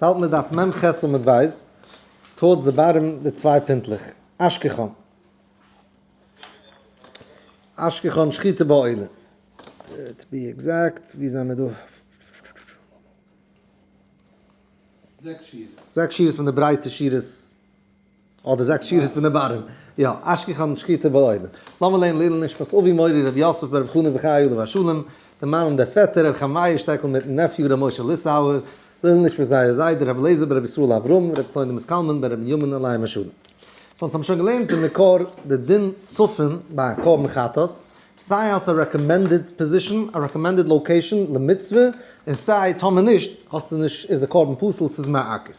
ס'האלט מיר דף מ ח עמוד ב', towards the bottom די צוויי פינטלעך, אשכחן. אשכחן שחיטה בעולה. To be exact, ווי זענען מיר דא? זעקס שורות. זעקס שורות פון די ברייטע שורות. אדער זעקס שורות פון די bottom. יא, אשכחן שחיטה בעולה. לאמיר לערנען לעילוי נשמת אבי מורי רבי יוסף ברב חנא זכי' עליו השלום, די מאן און דער פעטער ר' חיים מאיר שטעקל מיטן nephew ר' משה ליסאווער, לעילוי נשמת זייער זיידע רבי אליעזר ברבי ישראל אברהם, רבי קלונימוס קלמן בן רבי בנימין עליהם השלום. so אונז האבן שוין געלערנט אין מקור די דין צפון ביי א קרבן חטאת, סיי אלס א recommended position, א recommended location למצוה, און סיי טאמער נישט, האסטו נישט, איז די קרבן פסול, ס'איז מעכב.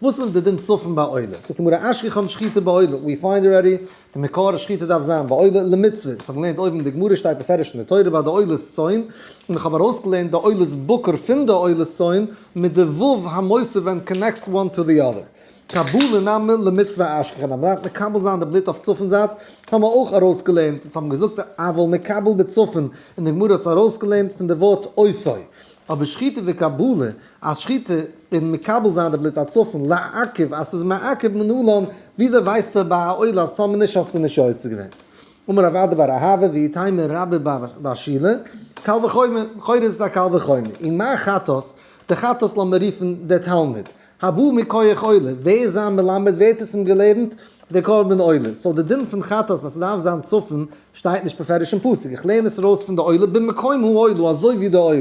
וואס איז די דין צפון ביי עולה? זאגט די גמרא אשכחן שחיטה בעולה, we find already, די מקור אז שחיטה דארף זיין בעולה למצוה, אונז האבן געלערנט אויבן די גמרא שטייט בפירוש אין די תורה ביי די עולת צאן, און איך האב ארויסגעלערנט די עולת בקר פון די עולת צאן מיט די ו' המוסיף and connects one to the other. קבלה נמי למצוה אשכחן, אז מ'דארף מקבל זיין די בלוט אויף צפון זייט, האבן מיר אויך ארויסגעלערנט, אונז האבן געזאגט אבל מקבל בצפון, און די גמרא האט עס ארויסגעלערנט פון די ווארט אותו. אבער שחיטה וקבלה, אז שחיטה און מקבל זיין די בלוט ביי צפון, לעכב, אז ס'איז מעכב מנלן, וויאזוי ווייסטו ביי א עולה אז טאמער נישט האסטו נישט יוצא געווען? אמר רב אדא בר אהבה ואיתימא רבה בר שילא, קל וחומר, לכאורה איז עס א קל וחומר, ומה חטאת, די חטאת לאמיר רופן די תלמיד, הבא מכח עולה, ווער איז זיין מלמד, ווער האט עס אים געלערנט? די קרבן עולה. so די דין פון חטאת אז ס'דארף זיין צפון שטייט נישט בפירוש אין פסוק, איך לערן עס ארויס פון די עולה במקום העולה אזוי ווי די עולה,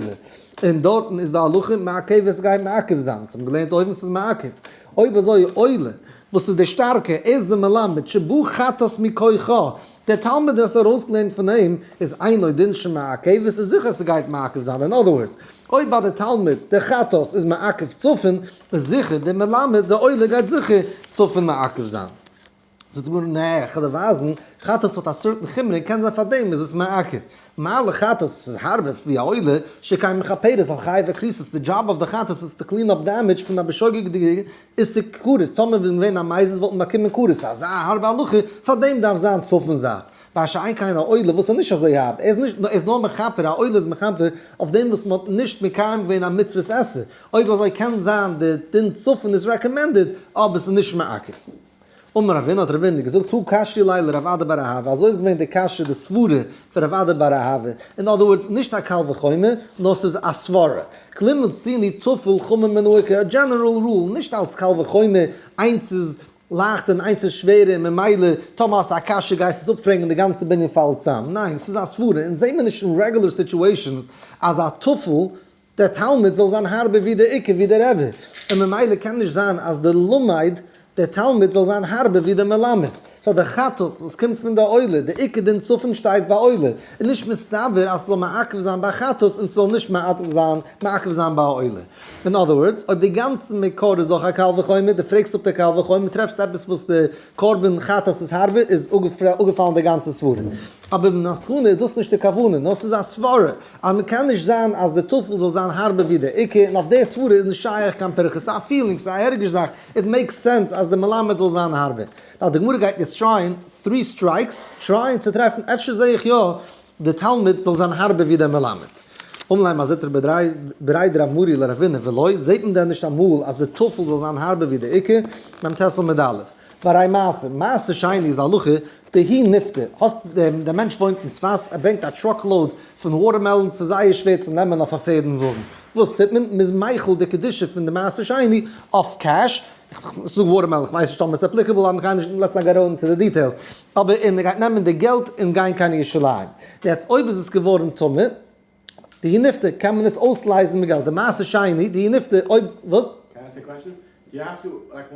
און דארטן איז די הלכה מעכב עס גייט מעכב זיין, אונז האבן געלערנט אויבן ס'איז מעכב, אויב אזוי עולה וואס איז די שטארקע איז די מלמד שבא חטאת מכוחה, דער תלמיד האט עס ארויסגעלערנט פון אים, איז אינו דין שמעכב, עס איז זיכער ס'גייט מעכב זיין, in other words, אויב ביי די תלמיד די חטאת איז מעכב צפון, איז זיכער דער מלמד די עולה גייט זיכער צפון מעכב זיין. זאגט די גמרא, נע, איך וועל דיר ווייזן, חטאת האט א certain חומרא און קען זיין פאר דעם איז עס מעכב. מה לחטאת, ס'איז הארבער ווי א עולה, שכן מכפרת על חייבי כריתות, די job of די חטאת איז to clean up damage פון א בשוגג'דיגע איסור כרת, טאמער וואלט געווען א מזיד וואלט מען באקומען כרת, אזא הארבע הלכה, פאר דעם דארף זיין צפון זייט. מה שאין כן א עולה וואס איז נישט אזוי הארב, ער איז נישט, ער איז נאר מכפר, א עולה איז מכפר אויף דעם וואס מען האט נישט מקיים געווען א מצוות עשה, אויב אזוי קען זיין די דין צפון איז recommended, אבער ס'איז נישט מעכב. אמר רבינא האט רבינא געזאגט הא קשיא ליה לרב אדא בר אהבה, אזוי איז געווען די קשיא די סברה פון רב אדא בר אהבה, in other words נישט א קל וחומר נאר ס'איז א סברה, כלום מצינו טפל חמור מן העיקר, א general rule, נישט אלץ קל וחומר, איינס איז לייכט און איינס איז שווערער און ממילא טאמער האסטו א קשיא גייסטו עס אפפרעגן און די גאנצע בנין פאלט צאם, ניין ס'איז א סברה, אונז זעמיר נישט אין regular situations אז א טפל דער תלמיד זאל זיין הארבער ווי דער עיקר ווי דער רבי, און ממילא קען נישט זיין אז דער למד, דער תלמיד, זאל זיין הארבער ווי דער מלמד. so דער חטאת וואס קומט פון דער עולה, דער עיקר דין צפון שטייט ביי עולה, איז נישט מסתבר אז ס'זאל מעכב זיין ביי חטאת און ס'זאל נישט מעכב זיין ביי עולה. in other words, אויב די גאנצע מקור איז דאך א קל וחומר, דו פרעגסט אפ דער קל וחומר, טרעפסט עפעס וואס די קרבן חטאת איז הארבער, איז אפגעפאלן די גאנצע סברה. אבער במסקנא איז דאס נישט די כוונה, נאר ס'איז א סברה אז מ'קען נישט זיין אז די טפל זאל זיין הארבער ווי די עיקר, און אויף די סברה איז נישט שייך קיין פירכא, ס'איז א feeling, ס'איז א הרגש זאך, it makes sense אז די מלמד זאל זיין הארבער. now די גמרא גייט יעצט try ען, three strikes, try ען צו טרעפן אפשר זעה איך יא די תלמיד זאל זיין הארבער ווי דער מלמד. אמר ליה מר זוטרא בריה דרב מרי לרבינא ולא, זעט מען דען נישט אמאל אז די טפל זאל זיין הארבער ווי די עיקר? מ ט עמוד א'. והרי מעשר, מעשר שני איז הלכה דהי נפטר, האסט דער מענטש וואוינט אין צפת, ער ברענגט א truck load פון watermelons, ס'איז זייער שווער צו נעמען אויף א פערד און וואגן, וואס טוט מען? מ'איז מחיל די קדושה פון די מעשר שני אויף cash, איך זאג watermelon, איך ווייס נישט אויב עס איז applicable, אבער מ'קען נישט, let's not get into the details, אבער און ער גייט נעמען די געלט און גיין קיין ירושלים, יעצט אויב איז עס געווארן טמא, דהי נפטר, קען מען עס אויסלייזן מיט געלט, די מעשר שני, דהי נפטר, אויב, וואס? Can I ask a question? Do you have to, like,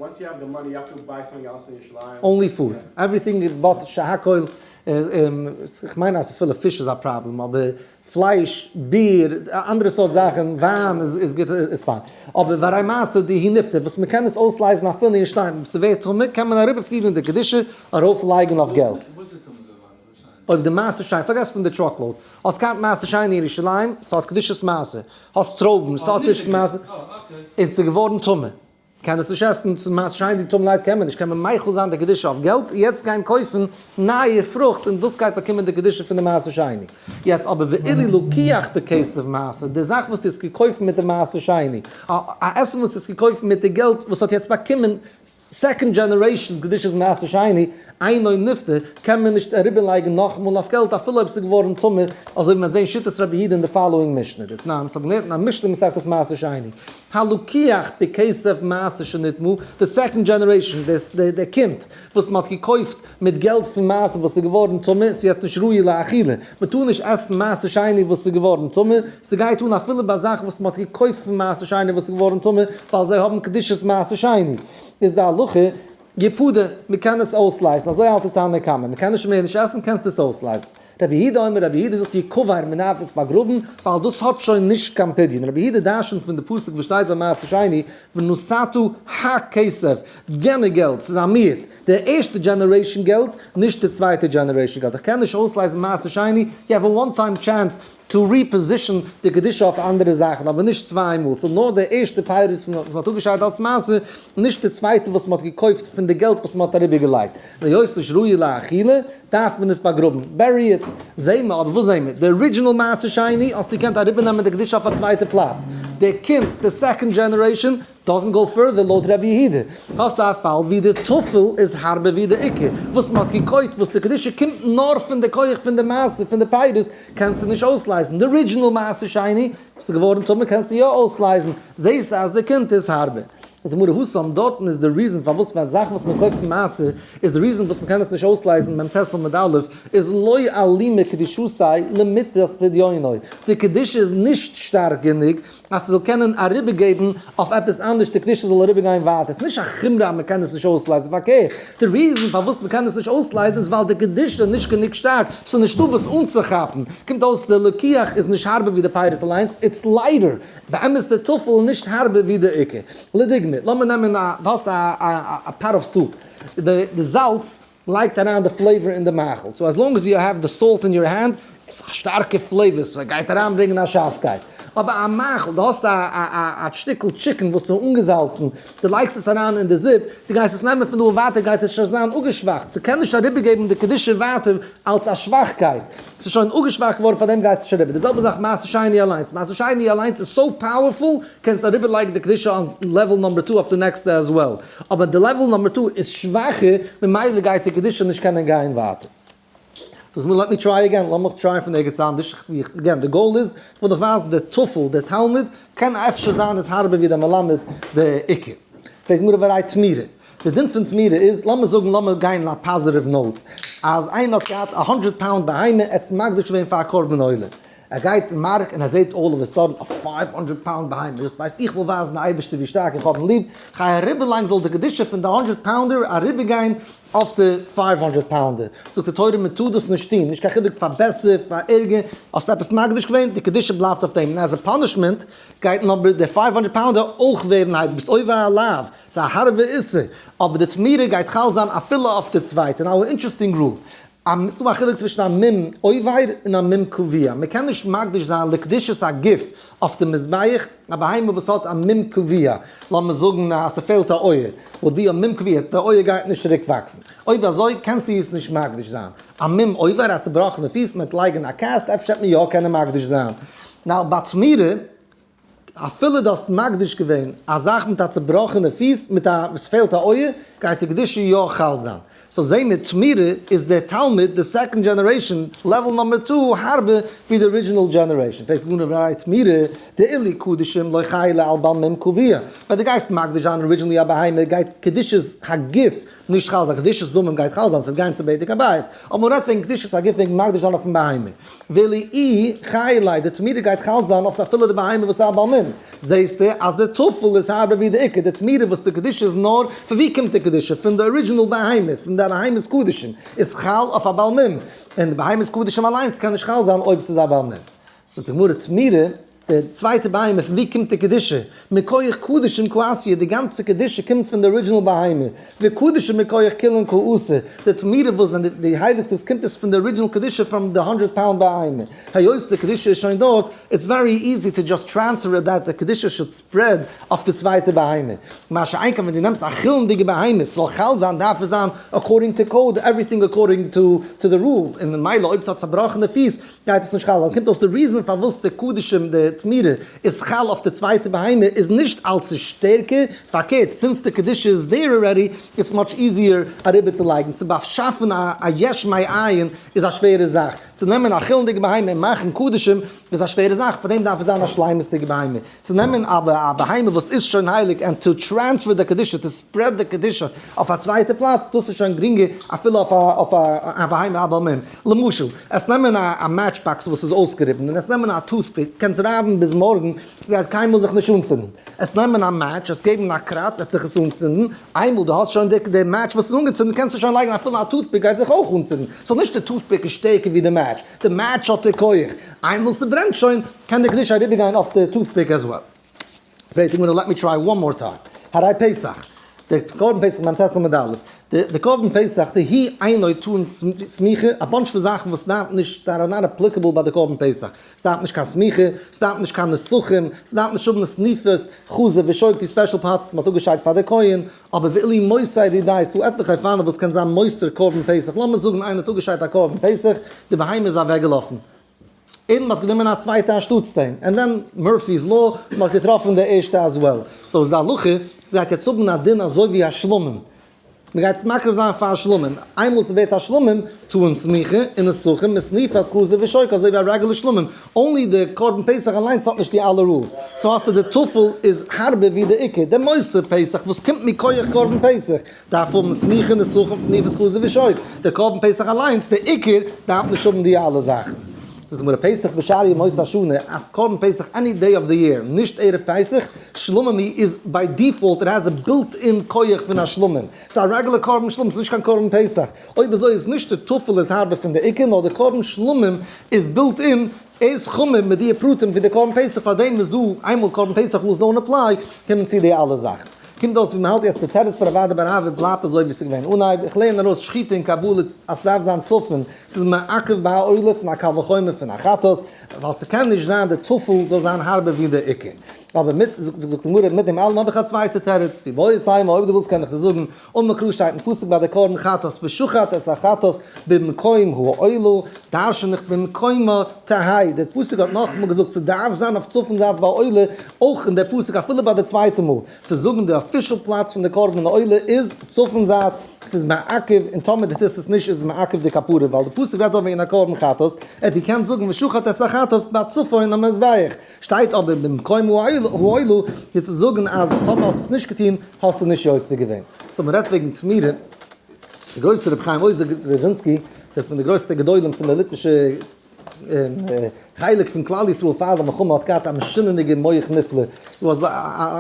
once you have the money, you have to buy something else in ירושלים? Only food. Everything but שהכל, איך מיין אז אפילו פיש איז א פראבלעם, אבער פלייש, ביר, אנדערע סארט זאכן, וויין איז גוט, איז fine. אבער והרי מעשר דהי נפטר, וואס מ'קען עס אויסלייזן אפילו אין ירושלים, ס'ווערט טמא, קען מען אריבערפירן די קדושה, ארויפלייגן אויף געלט. וואס איז טמא געווארן? אויב די מעשר שני, פארגעס פון די truck loads, האסט געהאט מעשר שני אין ירושלים, ס'האט קדושת מעשר, האסט טרויבן, ס'האט קדושת מעשר, און ס'איז געווארן טמא. קען עס נישט עסן, ס'איז מעשר שני, טמא'נערהייט קען מען נישט, קען מען מחיל זיין די קדושה אויף געלט, יעצט גיין קויפן נייע פרוכט און דאס גייט באקומען די קדושה פון די מעשר שני. יעצט אבער ואילו לוקח בכסף מעשר, די זאך וואס דו האסט געקויפט מיט די מעשר שני, א עסן וואס דו האסט געקויפט מיט די געלט וואס האט יעצט באקומען second generation קדושת מעשר שני, אינו נפדה, קען מען נישט אריבערלייגן נאכאמאל אויף געלט אפילו אויב ס'איז געווארן טמא, אזוי ווי מ'וועט זען שיטת רבי יהודה אין די following משנה, דתנן, ס'האט געלערנט אין א משנה מסכת מעשר שני, הלוקח בכסף מעשר שנטמא, די second generation, די קינד וואס מ'האט געקויפט מיט געלט פון מעשר וואס איז געווארן טמא, ס'איז יעצט נישט ראוי לאכילה, מ'טאר נישט עסן מעשר שני וואס איז געווארן טמא, ס'גייט אן אפילו ביי זאכן וואס מ'האט געקויפט פון מעשר שני וואס איז געווארן טמא, ווייל זיי האבן קדושת מעשר שני, איז די הלכה, יפדה, מ'קען עס אויסלייזן, אזוי האלט די תנא קמא, מ'קען נישט מער נישט עסן קענסטו עס אויסלייזן. רבי יהודה אומר, רבי יהודה זאגט יקבר, מ'דארף עס באגראבן, ווייל דאס האט שוין נישט קיין פדיון. רבי יהודה דרשנ'ט פון די פסוק וואס שטייט ביי מעשר שני, ונתתה הכסף, יענע געלט, ס'איז א מיעוט, די ערשטע generation געלט, נישט די צווייטע generation געלט. איך קען נישט אויסלייזן מעשר שני, you have a one time chance to reposition די קדושה אויף אנדערע זאכן, אבער נישט צוויי מאל, סאו נאר די ערשטע פירות וואס מ'האט אפגעשיידט אלס מעשר, נישט די צווייטע וואס מ'האט געקויפט פון די געלט וואס מ'האט אריבערגעלייגט. היות נישט ראוי לאכילה, דארף מען עס באגראבן, bury it. זעהן מיר, אבער וואס זעהן מיר? די original מעשר שני האסטו געקענט אריבערנעמען די קדושה אויף א צווייטע פלאץ. די קינד, די second generation, doesn't go further לויט רבי יהודה. האסטו א פאל ווי די טפל איז הארבער ווי די עיקר. וואס מ'האט געקויפט, וואס די קדושה קומט נאר פון די כח פון די מעשר, פון די פירות, קענסטו נישט אויסלייזן. די original מעשר שני, וואס איז געווארן טמא קענסטו יא אויסלייזן. זעהסטו אז די קינד איז הארבער. זאגט די גמרא התם דארטן איז די reason פארוואס ווען זאכן וואס מען קויפט פון מעשר איז די reason וואס מען קען עס נישט אויסלייזן מ"ט עמוד א' איז לא אלימא קדושתיה למיתפס פדיונו די קדושה איז נישט שטארק גענוג אז ס'זאל קענען אריבערגעבן אויף עפעס אנדערש די קדושה זאל אריבערגיין ווייטער ס'איז נישט א חומרא אז מען קען עס נישט אויסלייזן פארקערט די reason פארוואס מען קען עס נישט אויסלייזן איז ווייל די קדושה איז נישט גענוג שטארק ס'איז נישטא וואס אנצוכאפן קומט אויס די לוקח איז נישט הארבער ווי די פירות אליינס it's lighter באמת די טפל איז נישט הארבער ווי די עיקר. לדוגמא, לאמיר נעמען א, דו האסט א א pot of soup, די די זאלץ לייגט אריין די flavor אין די מאכל, so as long as you have the salt in your hand, איז א שטארקע flavor, ס'גייט אריינברענגען א שארפקייט. אבער א מאכל, דו האסט א א א שטיקל chicken וואס איז אנגעזאלצן, דו לייגסט עס אריין אין די זופ, דו גייסט עס נעמען פון דא און ווייטער גייט עס שוין זיין אפגעשוואכט, ס'קען נישט אריבערגעבן די קדושה ווייטער אלס א שוואכקייט. ס'איז שוין אפגעשוואכט געווארן פארדעם גייט עס נישט אריבער, די זעלבע זאך מעשר שני אליינס, מעשר שני אליינס איז so powerful, קענסט אריבער לייגן די קדושה on level number two אויף די נעקסטע as well, אבער די level number two איז שוואכער ממילא גייט די קדושה נישט קענען גיין ווייטער. זאגט מיר let me try again, לאמיך try ען פון ערגעץ אנדערש, again די goal איז, איך וויל דיך ווייזן די טפל, די תלמיד קען אפשר זיין איז הארבער ווי די מלמד די עיקר. פרעגט גמרא והרי תמורה, די דין פון תמורה איז, לאמיר זאגן, לאמיר גיין אין א positive note, אז איינער האט געהאט א הונדרעט pound בהמה, ער האט עס מקדיש געווען פאר א קרבן עולה, ער גייט אין מארק און ער זעט all of a sudden א 500 pound בהמה, ער זאגט, ווייסט, איך וויל ווייזן די אייבערשטער ווי שטארק איך האב אים ליב, כ'גיי אריבערלייגן זאל די קדושה פון די הונדרעט pounder אריבערגיין אויף די 500 pounder. זאגט די תורה מען טאר דאס נישט טון, נישט קיין חילוק פאר בעסער פאר ערגער, האסט עפעס מקדיש געווען, די קדושה בלייבט אויף דעם, און as a punishment גייט נאר די 500 pounder אויך ווערן הייליג, ביסט עובר א לאו. ס'איז א הארבע איסור, אבער די תמורה גייט חל זיין אפילו אויף די צווייטע. Now interesting rule, ס'איז דא א חילוק צווישן א מום עובר און א מום קבוע. מ'קען נישט מקדיש זיין לקדושת הגוף אויף די מזבח א בהמה וואס האט א מום קבוע, לאמיר זאגן אז ס'פעלט א אויער, would be א מום קבוע, די אויער גייט נישט צוריק וואקסן. אויב אזוי קענסטו עס נישט מקדיש זיין. א מום עובר, א צובראכענע פיס, מ'וועט לייגן א cast, אפשר וועט מען יא קענען מקדיש זיין. Now ביי תמורה. אפילו דו האסט מקדיש געווען א זאך מיט א צובראכענע פיס, מיט א וואס פעלט א אויער, גייט די קדושה יא חל זיין. So זעהן מיר תמורה איז דער תלמיד, די second generation, level number two, הארבער ווי די original generation. פרעגט די גמרא והרי תמורה דאילו קדשים לא חיילא על בעל מום קבוע. ווען דו גייסט מקדיש זיין originally א בהמה גייט קדושת הגוף נישט חל זיין, קדושת דמים גייט חל זיין, ס'וועט גיין צו בדק הבית. אבער מ'רעדט וועגן קדושת הגוף וועגן מקדיש זיין אויפן בהמה. ואילו איהי חיילא די תמורה גייט חל זיין אויף אפילו די בהמה וואס איז א בעל מום. זעהסטו אז די טפל איז הארבער ווי די עיקר, די תמורה וואס די קדושה איז נאר, פון ווי קומט די קדושה? פון די original בהמה, פון די בהמת קדשים, איז חל אויף א בעל מום, און די בהמת קדשים אליינס קען נישט חל זיין אויב ס'איז א בעל מום. זאגט די גמרא תמורה. די צווייטע בהמה, פון ווי קומט די קדושה? מכח קדשים קאתיא, די גאנצע קדושה קומט פון די original בהמה, וקדשים מכח חולין קאתו, די תמורה וואס ווען די הייליגסט עס קומט עס פון די original קדושה from די הונדרעט pound בהמה, היות די קדושה איז שוין דארט, it's very easy to just transfer it that די קדושה should spread אויף די צווייטע בהמה. מה שאין כן ווען דו נעמסט א חולין'דיגע בהמה, ס'זאל חל זיין דארף עס זיין according to code, everything according to the rules, און ממילא אויב ס'האט צעבראכענע פיס גייט עס נישט חל זיין. קומט אויס די reason פארוואס די קדשים די תמורה איז חל אויף די צווייטע בהמה איז נישט אלץ ס'איז שטערקער, פארקערט since די קדושה איז there already it's much easier אריבערצולייגן. צו באשאפן א יש מאין איז א שווערע זאך, צו נעמען א חולין'דיגע בהמה און מאכן קדשים איז א שווערע זאך, פארדעם דארף עס זיין א שלימות'דיגע בהמה. צו נעמען א בהמה וואס איז שוין הייליג and to transfer די קדושה, to spread די קדושה אויף א צווייטע פלאץ, דאס איז שוין גרינגער אפילו אויף א בהמה א בעל מום. למשל, עס נעמען א match box וואס איז אויסגעריבן און עס נעמען א toothpick, קענסט רייבן ביז מארגן, ס'גייט קיינמאל זיך נישט אנצינדן. עס נעמען א match, עס געבן א קראץ, עט זיך עס אנצינדן, איינמאל דו האסט שוין די match וואס איז אנגעצינדן קענסטו שוין לייגן אפילו א toothpick גייט זיך אויך אנצינדן, so נישט די toothpick איז שטערקער ווי די match, די match האט די כח, איינמאל ס'ברענט שוין קען די קדושה אריבערגיין אויף די toothpick as well. פרעגט די גמרא let me try one more time, הרי פסח, די קרבן פסח מ"ט עמוד א', די קרבן פסח דהוא אינו טעון סמיכה, א bunch פון זאכן וואס דארף נישט, that are not applicable ביי די קרבן פסח, ס'דארף נישט קיין סמיכה, ס'דארף נישט קיין נסכים, ס'דארף נישט האבן נפינפת, חזה ושוק, די special parts וואס מ'האט אפגעשיידט פאר די כהן, אבער ואילו מותר דידיה, ס'דא עטליכע אופנים וואס קען זיין מותר קרבן פסח, לאמיר זאגן איינער האט אפגעשיידט א קרבן פסח, די בהמה איז אוועקגעלאפן, און מ'האט גענומען א צווייטע אנשטאטס דעם, and then Murphy's law, מ'האט געטראפן די ערשטע as well, so איז די הלכה, ס'גייט יעצט האבן א דין אזוי ווי א שלמים, מ'גייט עס מקריב זיין פאר שלמים, איינמאל ס'ווערט א שלמים, טעון סמיכה און נסכים ותנופת חזה ושוק אזוי ווי א רעגולער שלמים, only די קרבן פסח אליינס האט נישט די אלע rules, so האסטו די טפל איז הארבער ווי די עיקר, די מותר פסח וואס קומט מכח קרבן פסח דארף האבן סמיכה נסכים ותנופת חזה ושוק, די קרבן פסח אליינס די עיקר דארף נישט האבן די אלע זאכן. זאגט די גמרא פסח בשאר ימות השנה, א קרבן פסח any day of the year, נישט ערב פסח, שלמים איז by default, it has a built in כח פון א שלמים, ס'איז א רעגולער קרבן שלמים, ס'איז נישט קיין קרבן פסח. אויב אזוי איז נישט די טפל איז הארבער פון די עיקר, נאר די קרבן שלמים איז built in, איז חמור מיט די פרטים פון די קרבן פסח, פארדעם איז דא איינמאל קרבן פסח וואס don't apply, קומען צו די אלע זאכן. קומט אויס ווי מ'האלט יעצט די תירוץ פון רב אדא בר אהבה בלייבט אזוי ווי ס'איז געווען אנהייב, איך לערן ארויס שחיטה און קבלה אז ס'דארף זיין צפון, ס'איז מעכב ביי א עולה פון א קל וחומר פון א חטאת, ווייל ס'קען נישט זיין די טפל זאל זיין הארבער ווי די עיקר. אבער מיט, זאגט די גמרא, מיט דעם אלעם האב איך א צווייטע תירוץ, ואיבעית אימא, אויב דו ווילסט קען איך דיר זאגן, אמר קרא שטייט אין פסוק ביי די קרבן חטאת ושחט את החטאת במקום העולה, דרשן איך במקומה תהא, דער פסוק האט נאכאמאל געזאגט ס'דארף זיין אויף צפון זייט ביי עולה, אויך אין דער פסוק אפילו ביי די צווייטע מאל, צו זאגן די official פלאץ פון די קרבן עולה איז צפון זייט, ס'איז מעכב, און טאמער דו טוסט עס נישט איז עס מעכב די כפרה, ווייל די פסוק רעדט דאך וועגן א קרבן חטאת, ער האט געקענט זאגן ושחט את החטאת בצפון המזבח, שטייט אבער במקום העולה דיר צו זאגן אז טאמער האסט עס נישט געטון האסטו נישט יוצא געווען. so מ'רעדט וועגן תמורה, דער גרויסער רבי חיים עוזר גראדזשינסקי, דער פון די גרויסטע גדולים פון די ליטווישע חלק פון כלל ישראל פאר די מלחמה האט געהאט א משונה'דיגע מח נפלא, was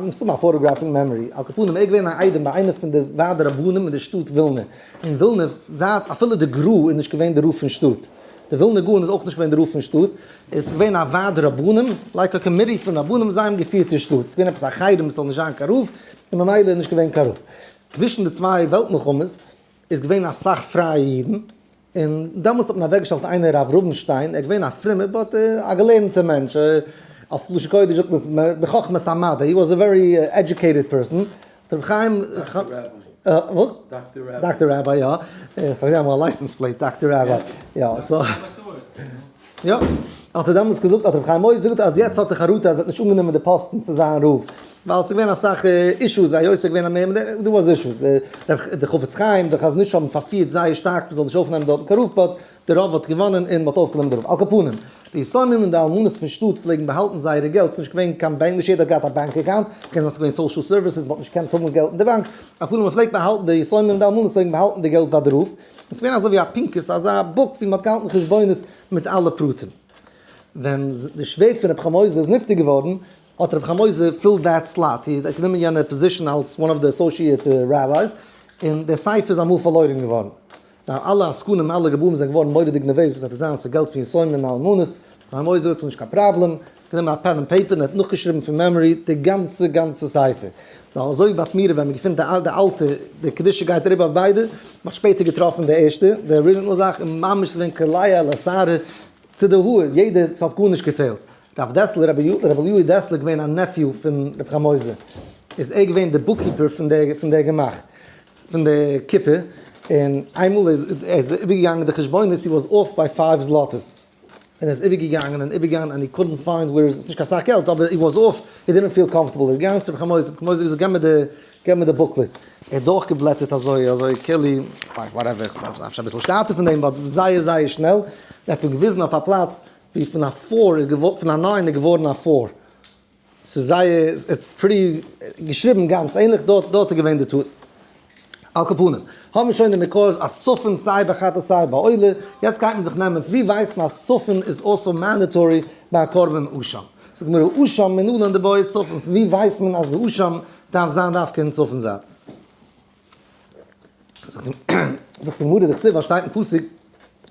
מסתמא א photographic memory, על כל פנים ער איז געווען א איידעם ביי איינער פון די ועד הרבנים אין די שטאט ווילנע, אין ווילנע זייט אפילו די גר"א איז נישט געווען די רב פון שטאט, די ווילנע גאון איז אויך נישט געווען די רב פון שטאט, עס איז געווען א ועד רבנים, like א committee פון רבנים, זיי האבן געפירט די שטאט, עס איז געווען עפעס א חרם עס זאל נישט זיין קיין רב, און ממילא איז נישט געווען קיין רב. צווישן די צוויי וועלט מלחמות איז געווען אסאך פרייע אידן, און דעמאלטס האט מען אוועקגעשטעלט איינער הרב רובינשטיין, ער איז געווען א פרומער but א געלערנטער מענטש, אויף לשון קודש זאגט מען עס בחכמת המדע, he was a very educated person, רבי חיים, וואס? doctor rabbi יא, איך האב געזען אמאל א license plate doctor rabbi, יא, so, יא, האט ער דעמאלטס געזאגט, האט רבי חיים מויז געזאגט אז יעצט האט ער חרטה אז ער האט נישט אנגענומען די פאסטן צו זיין רב, ווייל ס'איז געווען אסאך אישוס, היות ער איז געווען א מער, דא was issues, די חפץ חיים, די חזון איש האבן פארפירט זייער שטארק מ'זאל נישט אויפנעמען דארטן קיין רב, but די רב האט געוואנען און מ'האט אויפגענומען די רב. על כל פנים, די יתומים און די אלמנות פון שטאט פלעגן באהאלטן זייערע געלט, ס'איז נישט געווען קיין באנק, נישט יעדער האט געהאט א bank account, קען זיין ס'איז געווען social services, מ'האט נישט געקענט האבן געלט אין די באנק, על כל פנים מ'פלעגט באהאלטן, די יתומים און די אלמנות פלעגן באהאלטן די געלט ביי די רב, און ס'איז געווען אזוי ווי א פנקס, אזא book ווי מ'האט געהאלטן חשבונות מיט אלע פרטים. ווען די שווער פון רבי חיים עוזר איז נפטר געווארן, האט רבי חיים עוזר filled that slot, ער האט גענומען יענע position אלס one of the associate rabbis, און דער ספר איז אמאל פארלוירן געווארן. די אלע עסקנים אלע גבאים זענען געווארן מורא'דיג נערוועז וואס וועט עס זיין ס'איז געלט פון יתומים און אלמנות, חיים עוזר האט נישט קיין פראבלעם, גענומען א pen און paper און ער האט נאכגעשריבן פון memory די גאנצע גאנצע ספר. נאר אזוי ווי ביי תמירה ווען מען געפינט די די אלטע, די קדושה גייט אריבער אויף ביידע, מען האט שפעטער געטראפן די ערשטע, די original זאך, און ממש ס'געווען קולע אל השערה צו די האר, יעדער, ס'האט גארנישט געפעלט. רב דעסלער, רבי אליהו דעסלער געווען א nephew פון רבי חיים עוזר, איז ער געווען די bookkeeper פון די פון די גמח, פון די קופה, און איינמאל איז ער איז איבערגעגאנגען די חשבונות, he was off by 5 zlotys. און ער איז איבערגעגאנגען און איבערגעגאנגען and he couldn't find where, ס'איז נישט קיין סאך געלט אבער he was off, he didn't feel comfortable, ער איז געגאנגען צו רבי חיים עוזר, רבי חיים עוזר האט געזאגט געב מיר די, געב מיר די booklet, ער האט דורכגעבלעטערט אזוי אזוי כאילו, whatever, אפשר אביסל שטאטער פון דעם but זייער זייער שנעל, ער האט אים געוויזן אויף א פלאץ ווי פון א four איז געווארן, פון א nine איז געווארן א four, ס'איז זייער, it's pretty געשריבן גאנץ ענליך, דארט דארט איז געווען די טעות. על כל פנים, האבן מיר שוין די מקור אז צפון סיי ביי חטאת סיי ביי עולה, יעצט גייט מען זיך נעמען, ווי ווייסט מען אז צפון איז also mandatory ביי א קרבן אשם? זאגט די גמרא אשם מנלן דבעי צפון, פון ווי ווייסט מען אז די אשם דארף זיין דווקא אין צפון זייט? זאגט די גמרא דכתיב וואס שטייט אין פסוק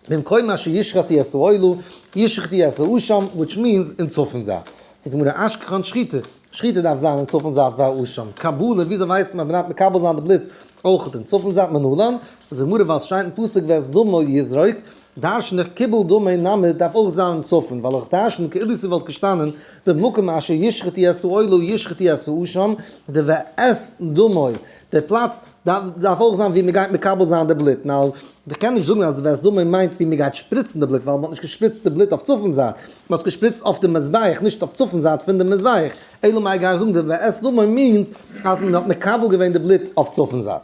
במקום אשר ישחטו את העולה ישחטו את האשם which means אין צפון זייט. זאגט די גמרא אשכחן שחיטה, שחיטה דארף זיין אין צפון זייט ביי אשם, קבלה וויאזוי ווייסט מען אז מ'דארף מקבל זיין די בלוט אויך אין צפון זייט מנלן, זאגט די גמרא ווייל ס'שטייט אין פסוק ואת דמו יזרוק, דרשן איך קיבול דמו נמי דארף אויך זיין אין צפון, ווייל איך דרשן כאילו ס'וואלט געשטאנען במקום אשר ישחטו את העולה ישחטו את האשם, די ואת דמו די פלאץ דארף אויך זיין ווי מען גייט מקבל זיין די בלוט, נאר איך קען נישט זאגן אז די ואת דמו מיינט ווי מען גייט שפריצן די בלוט, ווייל מען האט נישט געשפריצט די בלוט אויף צפון זייט, מען האט עס געשפריצט אויף די מזבח, נישט אויף צפון זייט פון די מזבח, אלא מאי גיי איך זאגן די ואת דמו means אז מען האט מקבל געווען די בלוט אויף צפון זייט.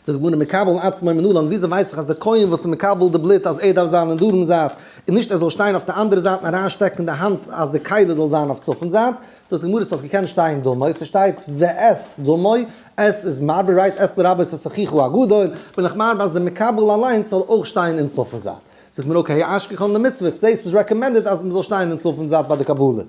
זאגט די גמרא מקבל עצמו מנלן, וויאזוי ווייס איך אז די כהן וואס איז מקבל די בלוט אז ער דארף זיין אין דרום זייט, און נישט ער זאל שטיין אויף די אנדערע זייט און אריינשטעקן די האנט אז די כלי זאל זיין אויף צפון זייט, זאגט די גמרא ס'האט געקענט שטיין דמו, ס'שטייט ואת דמו, את איז מרבה right את לרבות את אחיך הגדול, בין איך מרבה אז די מקבל אליינס זאל אויך שטיין אין צפון זייט. זאגט מען okay, אשכחן למצוה, איך זעה ס'איז recommended אז מ'זאל שטיין אין צפון זייט ביי די קבלה.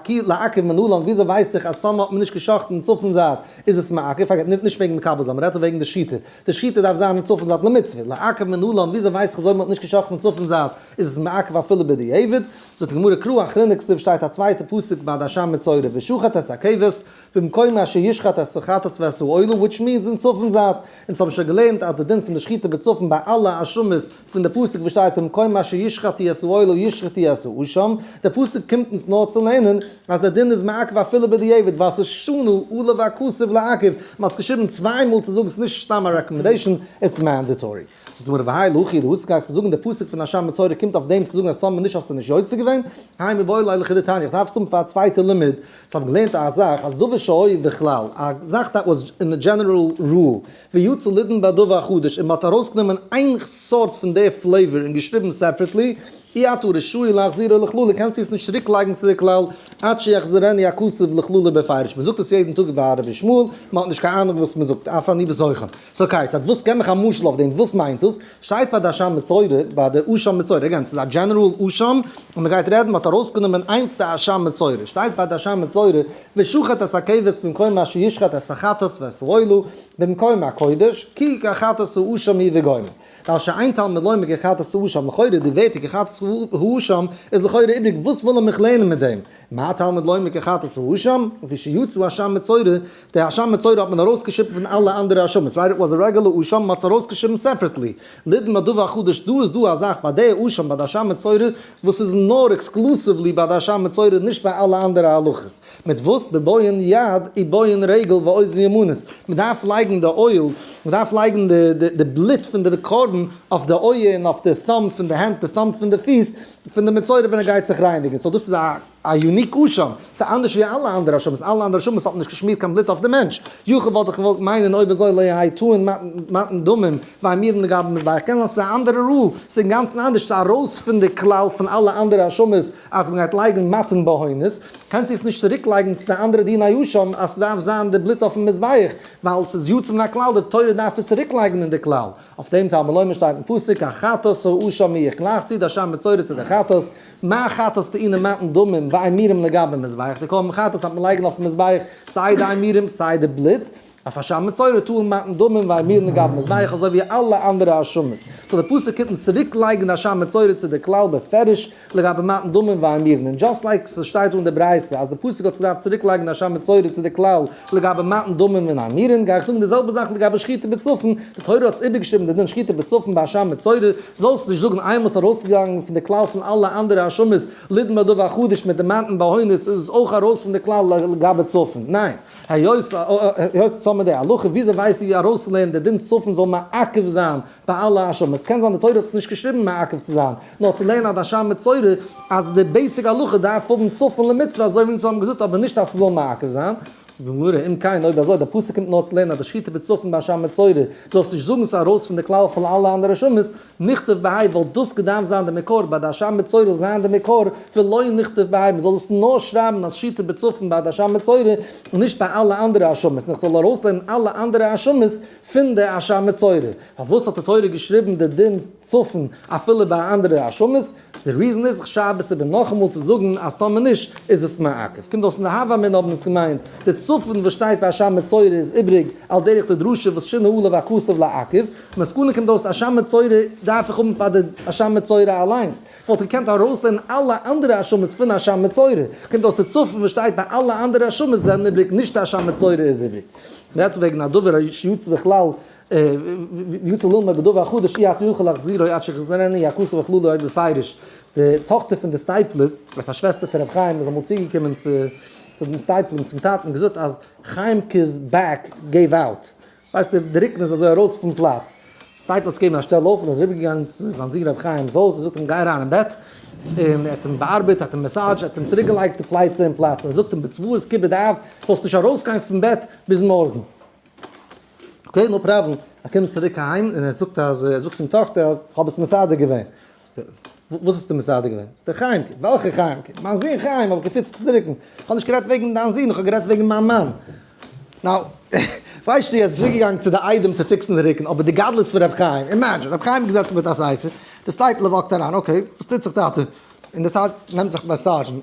לעכב מנלן, וויאזוי ווייס איך אז טאמער האט מען נישט גע'שחט'ן אין צפון זייט איז עס מעכב, פארגעט נישט וועגן מקבל זיין, מ'רעדט דא וועגן די שחיטה, די שחיטה דארף זיין אין צפון זייט למצוה, לעכב מנלן, וויאזוי ווייס איך אז אויב מ'האט נישט גע'שחט'ן אין צפון זייט איז עס מעכב אפילו בדיעבד? זאגט די גמרא קרא אחרינא כתיב שטייט א צווייטע פסוק ביי די אשם מצורע ושחט את הכבש במקום אשר ישחט את החטאת ואת העולה which means אין צפון זייט, אונז האבן שוין געלערנט אז די דין פון די שחיטה בצפון ביי אלע אשמות פון די פסוק וואס שטייט במקום אשר ישחטו את העולה ישחטו את האשם, די פסוק קומט אונז נאר צו לערנען אז די דין איז מעכב אפילו בדיעבד ווייל ס'איז שנו עליו הכתוב לעכב, מ'האט עס געשריבן צוויי מאל צו זאגן ס'איז נישט סתם א recommendation, it's mandatory. זאגט די גמרא והאי להכי להסי גייסט מיר זאגן די פסוק פון אשם מצורע קומט אויף דעם צו זאגן אז טאמער נישט האסטו נישט יוצא געווען, האי מיבעי ליה לכדתניא, איך דארף עס האבן פאר א צווייטע לימוד, זיי האבן געלערנט א זאך אז דבר שהיה בכלל, א זאך that was in the general rule, ויצא לידון בדבר החדש, און מען האט ארויסגענומען איין סארט פון די flavor און געשריבן separately, אי אתה רשאי להחזירו לכללו, קענסטו עס נישט צוריק לייגן צו די כלל, עד שיחזירנו הכתוב לכללו בפירוש, מען זאגט עס יעדן טאג ביי רבי ישמעאל, מען האט נישט קיין אהנונג וואס מען זאגט, אף אני בתוכם. so כיצד, וואס געב מיך א משל אויף דעם, וואס מיינט דאס? שטייט ביי די אשם מצורע, ביי די אשם מצורע, again, ס'איז א general אשם, און מ'גייט רעדן, מ'האט ארויסגענומען איינס די אשם מצורע, שטייט ביי די אשם מצורע, ושחט את הכבש במקום אשר ישחט את החטאת ואת העולה, במקום הקודש, כי כחטאת האשם היא וגומר. דאס שאין תלמוד לומר כחטאת האשם, לכאורה די ווערטער כחטאת האשם איז לכאורה איבריג, וואס וויל ער מיך לערנען מיט דעם? מה תלמוד לומר כחטאת האשם? לפי שיצא אשם מצורע, די אשם מצורע האט מען ארויסגעשריבן פון אלע אנדערע אשמות, right it was a regular אשם, מען האט עס ארויסגעשריבן separately. לידון בדבר החדש, דא איז דא א זאך ביי די אשם, ביי די אשם מצורע, וואס איז נאר exclusively ביי די אשם מצורע, נישט ביי אלע אנדערע הלכות. מיט וואס? בבוהן יד ובוהן רגל ואוזן ימנית. מען דארף לייגן די oil, מען דארף לייגן די בלוט פון די קרבן אויף די אויער און אויף די thumb פון די הענט, די thumb פון די פיס, פון די מצורע ווען ער גייט זיך רייניגן, so דאס איז א א unique אשם, ס'איז אנדערש ווי אלע אנדערע אשמות, אלע אנדערע אשמות האט מען נישט געשמירט קיין בלוט אויף די מענטש, יכול וואלט איך געוואלט מיינען אויב אזוי לא יהא טעון מתן דמים ואימורין לגבי מזבח, קען זיין ס'איז א אנדערע rule, ס'איז אינגאנצן אנדערש, ס'איז ארויס פון די כלל פון אלע אנדערע אשמות אז מ'גייט לייגן מתן בהונות, קענסטו עס נישט צוריק לייגן צו די אנדערע דיני אשם אז ס'דארף זיין די בלוט אויפן מזבח, ווייל ס'איז יוצא מן הכלל, די תורה דארף עס צוריק לייגן אין די כלל. אויף דעם תלמוד לומר שטייט אין פסוק כחטאת האשם היא, איך גלייך צו די אשם מצורע צו די חטאת, מה חטאת טעונה מתן דמים ואימורים לגבי מזבח, די קרבן חטאת דארף מען לייגן אויפן מזבח סיי די אימורים סיי די בלוט, אף אשם מצורע טעון מתן דמים ואימורין לגבי מזבח אזוי ווי אלע אנדערע אשמות. so די פסוק קומט אונז צוריק לייגן די אשם מצורע צו די כלל בפירוש לגבי מתן דמים ואימורין. און just like ס'שטייט דא אין די ברייתא אז די פסוק האט געדארפט צוריק לייגן די אשם מצורע צו די כלל לגבי מתן דמים און אימורין, גיי איך זאגן די זעלבע זאך לגבי שחיטה בצפון, די תורה האט איבערגעשריבן די דין שחיטה בצפון ביי אשם מצורע, זאלסט נישט זאגן איינמאל ס'איז ארויסגעגאנגען פון די כלל פון אלע אנדערע אשמות לידון בדבר החדש מיט די מתן בהונות איז עס אויך ארויס פון די כלל לגבי צפון. ניין. היות צאם מיט די הלכה, וויאזוי ווייסטו ווי ארויסצולערנען די דין צפון זאל מעכב זיין ביי אלע אשמות? קען זיין די תורה האט עס נישט געשריבן מעכב צו זיין, נאר צו לערנען אז אשם מצורע אז די basic הלכה דארף האבן צפון למצוה אזוי ווי אונז האבן געזאגט אבער נישט אז ס'זאל מעכב זיין. זאגט די גמרא, אם כן אויב אזוי די פסוק קומט נאר צו לערנען אז די שחיטה בצפון ביי אשם מצורע, זאלסט נישט זאגן ס'איז ארויס פון די כלל פון אלע אנדערע אשמות, נכתוב בהאי וואלט דאס געדארפט זיין די מקור ביי די אשם מצורע זאל זיין די מקור ולא נכתוב בהאי מען זאל עס נאר שרייבן אז שחיטה בצפון ביי די אשם מצורע און נישט ביי אלע אנדערע אשמות און איך זאל ארויסלערנען אלע אנדערע אשמות פון די אשם מצורע. פארוואס האט די תורה געשריבן די דין צפון אפילו ביי אנדערע אשמות? די reason איז איך שרייב עס איבער נאכאמאל צו זאגן אז טאמער נישט איז עס מעכב. קומט אויס אין די הוה אמינא האבן אונז געמיינט די צפון וואס שטייט ביי אשם מצורע איז איבריג על דרך די דרשה וואס שינה עליו הכתוב לעכב. מסקנא קומט אויס אשם מצורע דארף איך האבן פאר די אשם מצורע אליינס. כ'וואלט געקענט ארויסלערנען אלע אנדערע אשמות פון אשם מצורע. קומט אויס די צפון וואס שטייט ביי אלע אנדערע אשמות זענען איבריג נישט די אשם מצורע איז איבריג. מ'רעדט וועגן א דבר שיוצא בכלל יצא ללמוד בדבר החדש אי אתה יכול להחזירו עד שיחזירנו הכתוב לכללו בפירוש. די טאכטער פון די סטייפלער, וואס איז א שוועסטער פון רבי חיים, איז אמאל צוגעקומען צו דעם סטייפלער און צום טאטן און געזאגט אז חיימ'קע's back gave out. ווייסט די רוקן איז אזוי ארויס פון פלאץ. סטייפלער האט עס געגעבן א שטעל אויף און איז אריבערגעגאנגען צו זיין זון רבי חיים'ס הויז און זאגט אים גיי אריין אין בעט, און ער האט אים באארבעט, האט אים massage, האט אים צוריק געלייגט די פלייצע אין פלאץ, און ער זאגט אים בצוואת כיבוד אב, זאלסט נישט ארויסגיין פון בעט ביז מארגן. okay, no problem. ער קומט צוריק אהיים און ער זאגט אז, ער זאגט צום טאכטער אז כ'האב עס מסדר געווען. וואס האסטו מסדר געווען? זאגט ער, חיימ'קע. וועלכע חיימ'קע? מיין זון חיים האב איך געפיצט צו דרוקן. כ'האב נישט גערעדט וועגן דיין זון, איך האב גערעדט וועגן מיין מאן. now, ווייסטו, ער איז צוריק געגאנגען צו די איידעם צו fix ן די רוקן, אבער די גדלות פון רבי חיים, imagine, רבי חיים איז געזעצן מיט א ספר, די סטייפלער walk ט אריין, okay, וואס טוט זיך טאטע? און די טאטע נעמט זיך massage ן,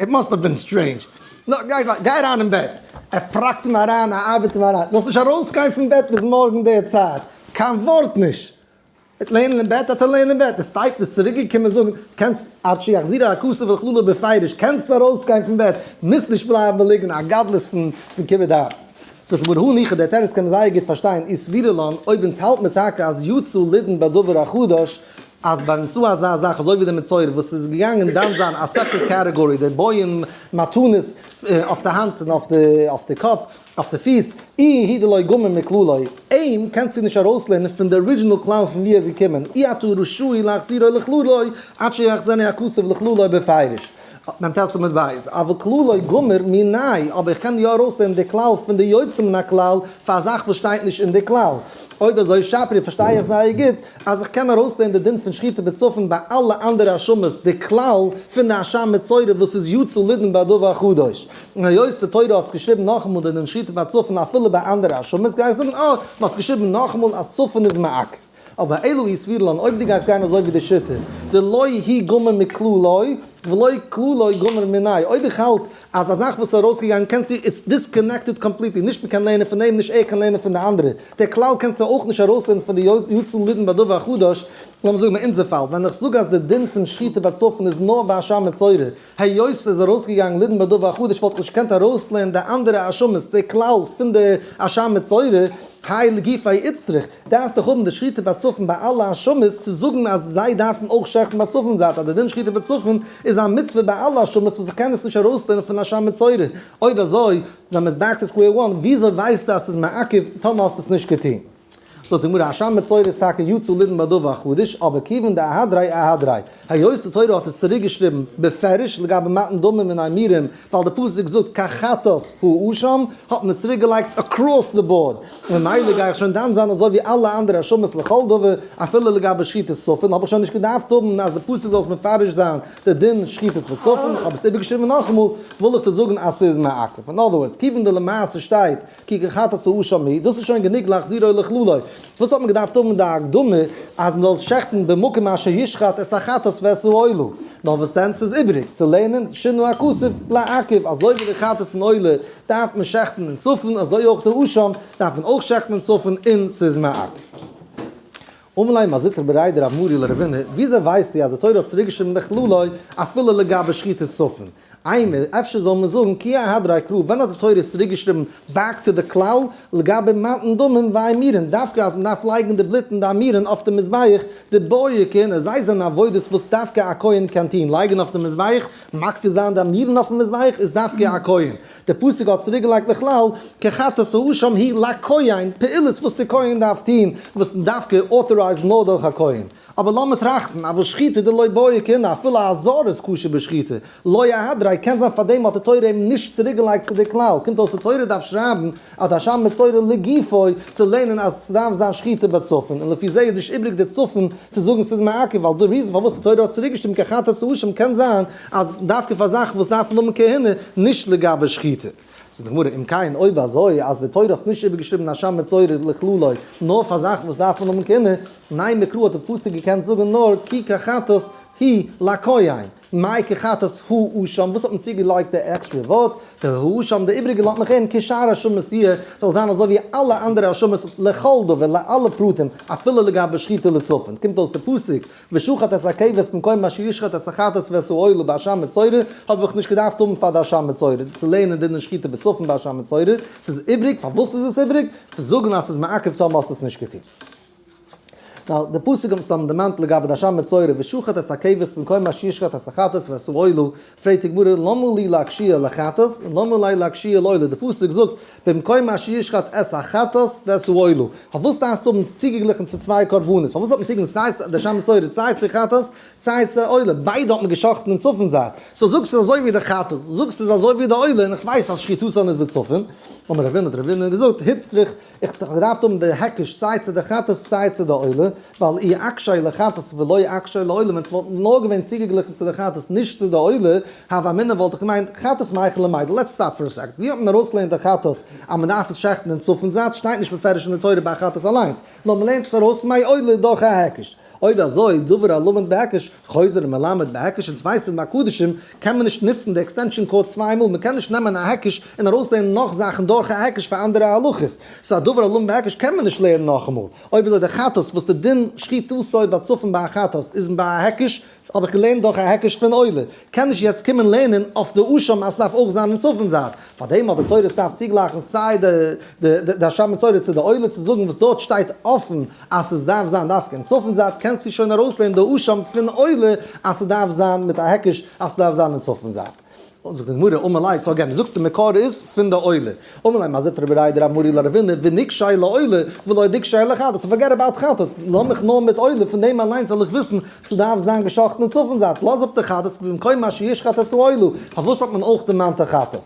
it must have been strange, נו, גיי גיי אריין אין בעט, ער פראקט אים אריין, ער ארבעט אים אריין, זאלסט נישט ארויסגיין פון בעט ביז מארגן די צייט, קיין ווארט נישט, וועט לערנען אין בעט, האט ער לערנען אין בעט, די סטייפלער איז צוריק געקומען זאגן, קענסט עד שיחזירו הכתוב לכללו בפירוש, קענסט ארויסגיין פון בעט, מוזט נישט בלייבן ליגן, א גדלות פון כיבוד אב. זאגט די גמרא, הניחא, דער תירוץ קען מען זייער גוט פארשטיין, אי סבירא לן, אויב אונז האלט מיר טאקע אז יצא לידון בדבר החדש, אז ביי אונז דא אזא זאך אזוי ווי די מצורע וואס איז געגאנגען דן זיין א separate category, די בויען מתנות אויף די האנט און אויף די קאפ, אויף די פיס, איהו דלא גמר מכללו, אים קענסטו נישט ארויסלערנען פון די original כלל פון ווי ער איז געקומען, אי אתה רשאי להחזירו לכללו עד שיחזירנו הכתוב לכללו בפירוש. מ"ט עמוד ב', אבל כללו גמר מיניה, אבער איך קען יא ארויסלערנען די כלל פון די יוצא מן הכלל פאר א זאך וואס שטייט נישט אין די כלל. אויב אזוי שפיר פארשטיי איך זייער גוט אז איך קען ארויסלערנען די דין פון שחיטה בצפון ביי אלע אנדערע האשמות, די כלל פון די אשם מצורע וואס איז יצא לידון בדבר החדש. און היות די תורה האט עס געשריבן נאכאמאל די דין שחיטה בצפון אפילו ביי אנדערע האשמות גיי איך זאגן אה, מען האט עס געשריבן נאכאמאל אז צפון איז מעכב. אבער אלא אי סבירא לן אויב דו גייסט גיין אזוי ווי די שיטה דלא הוא גמר מכללו ולא כללו גמר מיניה, אויב איך האלט אז א זאך וואס איז ארויסגעגאנגען קענסטו it's disconnected completely, נישט מ'קען לערנען פון דעם נישט ער קען לערנען פון די אנדערע, דער כלל קענסטו אויך נישט ארויסלערנען פון די יצא לידון בדבר החדש, לאמיר זאגן אין אונזער פאל ווען איך זאג אז די דין פון שחיטה בצפון איז נאר ביי אשם מצורע, היות ס'איז ארויסגעגאנגען לידון בדבר החדש וואלט איך נישט געקענט ארויסלערנען די אנדערע האשמות די כלל פון די אשם מצורע, האי לגופיה איצטריך, דארפסט דאך האבן די שחיטה בצפון ביי אלע האשמות צו זאגן אז זיי דארפן אויך שעכטן בצפון זייט אז די דין שחיטה בצפון איז א מצוה ביי אלע האשמות וואס איך קען עס נישט ארויסלערנען פון אשם מצורע, אויב אזוי זעמיר back to square one, וויאזוי ווייסטו אז ס'איז מעכב טאמער האסטו עס נישט געטון? זאגט די גמרא, אשם מצורע איז טאקע יצא לידון בדבר החדש, אבער כיוון דאהדריה אהדריה, היות די תורה האט עס צוריק געשריבן בפירוש לגבי מתן דמים און אימורים, ווייל די פסוק זאגט כחטאת האשם, האט מען עס צוריק געלייגט across the board, און ממילא גיי איך שוין דן זיין אזוי ווי אלע אנדערע האשמות לכל דבר, אפילו לגבי שחיטת צפון האב איך שוין נישט געדארפט האבן אז די פסוק זאל עס מפרש זיין די דין שחיטת בצפון, איך האב עס איבערגעשריבן נאכאמאל, וויל איך דיר זאגן אז ס'איז מעכב. אין other words, כיוון דלמעשה שטייט כי כחטאת האשם היא, דאס איז שוין גענוג להחזירו לכללו. וואס האט מען געדארפט האבן די הקדמה אז מען זאל עס שעכטן במקום אשר ישחט את החטאת ואת העולה? נאר וואס דען ס'איז איבריג צו לערנען שינה הכתוב לעכב, אזוי ווי די חטאת און עולה דארף מען שעכטן אין צפון אזוי אויך די אשם דארף מען אויך שעכטן אין צפון און ס'איז מעכב. אמר ליה מר זוטרא בריה דרב מרי לרבינא, וויאזוי ווייסטו אז די תורה האט צוריקגעשריבן די כללו אפילו לגבי שחיטת צפון? אימא, אפשר זאל מען זאגן כי אהדריה קרא, ווען האט די תורה עס צוריקגעשריבן back to די כלל לגבי מתן דמים ואימורין, דווקא אז מען דארף לייגן די בלוט און די אימורין אויף די מזבח, דבעיא כהונה, זיי זענען עבודות וואס דווקא א כהן קען טון, לייגן אויף די מזבח, מקטיר זיין די אימורין אויפן מזבח איז דווקא א כהן. די פסוק האט צוריקגעלייגט לכלל, כחטאת האשם היא לכהן, פעולות וואס די כהן דארף טון, וואס דווקא authorized נאר דורך א כהן. אבער לאמיר טראכטן, אבל שחיטה דלא בעיא כהונה, אפילו א זר איז כשר בשחיטה, לא אהדריה, קען זיין פארדעם האט די תורה אים נישט צוריקגעלייגט צו די כלל, קומט אויס די תורה דארף שרייבן אז די אשם מצורע לגופו צו לערנען אז ס'דארף זיין שחיטה בצפון, און לפי זה איז נישט איבריג די צפון צו זאגן ס'איז מעכב, ווייל די reason פארוואס די תורה האט צוריקגעשריבן כחטאת האשם קען זיין אז דווקא פאר זאכן וואס דארפן האבן כהונה, נישט לגבי שחיטה. זאגט די גמרא, אם כן, אויב אזוי אז די תורה האט נישט איבערגעשריבן אשם מצורע לכללו נאר פאר זאכן וואס דארפן האבן כהונה, נימא קרא האט די פסוק געקענט זאגן נאר כי כחטאת היא לכהן, מאי כחטאת האשם, וואס האט מען צוגעלייגט די עקסטרע ווארט, די האשם, די איבריגע לאזט מיך הערן כשאר אשמות יהיה, זאל זיין אזוי ווי אלע אנדערע אשמות לכל דבר, לאלע פרטים, אפילו לגבי שחיטה לצפון. קומט אויס די פסוק, ושחט את הכבש במקום אשר ישחט את החטאת ואת העולה באשם מצורע, האב איך נישט געדארפט האבן פאר די אשם מצורע, צו לערנען דין שחיטה בצפון באשם מצורע, ס'איז איבריג, פארוואס איז עס איבריג? צו זאגן אז ס'איז מעכב טאמער האסט עס נישט געטון. Now, די פסוק האבן סתם דערמאנט לגבי די אשם מצורע, ושחט את הכבש במקום אשר ישחט את החטאת ואת העולה, פרעגט די גמרא, למה לי להקשיה לחטאת, למה לי להקשיה לעולה, די פסוק זאגט, במקום אשר ישחט את החטאת ואת העולה, פארוואס דארפסטו האבן צוגעגליכן צו צוויי קרבנות, פארוואס האט מען צוגעגליכן סיי די אשם מצורע סיי צו חטאת סיי צו עולה, ביידע האט מען געשחט'ן אין צפון זייט, so זאג ס'איז אזוי ווי די חטאת, זאג ס'איז אזוי ווי די עולה, און איך ווייס אז שחיטתן איז בצפון, אמר רבינא האט רבינא געזאגט, הוצרך איך האב געדארפט האבן די היקש סיי צו די חטאת סיי צו די עולה, ווייל אי אקשיה לחטאת ולא אקשיה לעולה, ווען ס'וואלט נאר געווען צוגעגליכן צו די חטאת נישט צו די עולה, הוה אמינא וואלט איך געמיינט חטאת מהיכא למידע, let's stop for a second, ווי האט מען ארויסגעלערנט די חטאת אז מ'דארף עס שעכטן אין צפון זייט, שטייט נישט בפירוש אין די תורה ביי חטאת אליינס, נאר מ'לערנט עס ארויס מעולה דורך א היקש. אויב אזוי, דבר הלמד בהיקש, חוזר ומלמד בהיקש, אונז ווייסט מען ביי קדשים קען מען נישט נוצן די extension cord צוויי מאל, מען קען נישט נעמען א היקש און ארויסלערנען נאך זאכן דורך א היקש פאר אנדערע הלכות, so א דבר הלמד בהיקש קען מען נישט לערנען נאכאמאל. אויב אזוי די חטאת וואס די דין שחיטתו בצפון ביי א חטאת איז ביי א היקש, האב איך געלערנט דורך א היקש פון עולה, קען נישט יעצט קומען לערנען אויף די אשם אז ס'דארף אויך זיין אין צפון זייט, פארדעם האט די תורה ס'דארף צוגלייכן סיי די די אשם מצורע צו די עולה צו זאגן וואס דארט שטייט אפן אז ס'דארף זיין דווקא אין צפון זייט קענסטו שוין ארויסלערנען די אשם פון עולה אז ס'דארף זיין מיט א היקש אז ס'דארף זיין אין צפון זייט. זאגט די גמרא, אמר ליה, so again, דו זאגסט די מקור איז פון די עולה. אמר ליה, מר זוטרא בריה דרב מרי לרבינא, ונקשיה לעולה, ולא נקשיה לחטאת, so forget about חטאת, לאמיך נאר מיט עולה, פון דעם אליינס זאל איך וויסן ס'דארף זיין געשאכטן אין צפון זייט, לאז אפ די חטאת במקום אשר ישחט את העולה, פארוואס האט מען אויך דערמאנט די חטאת?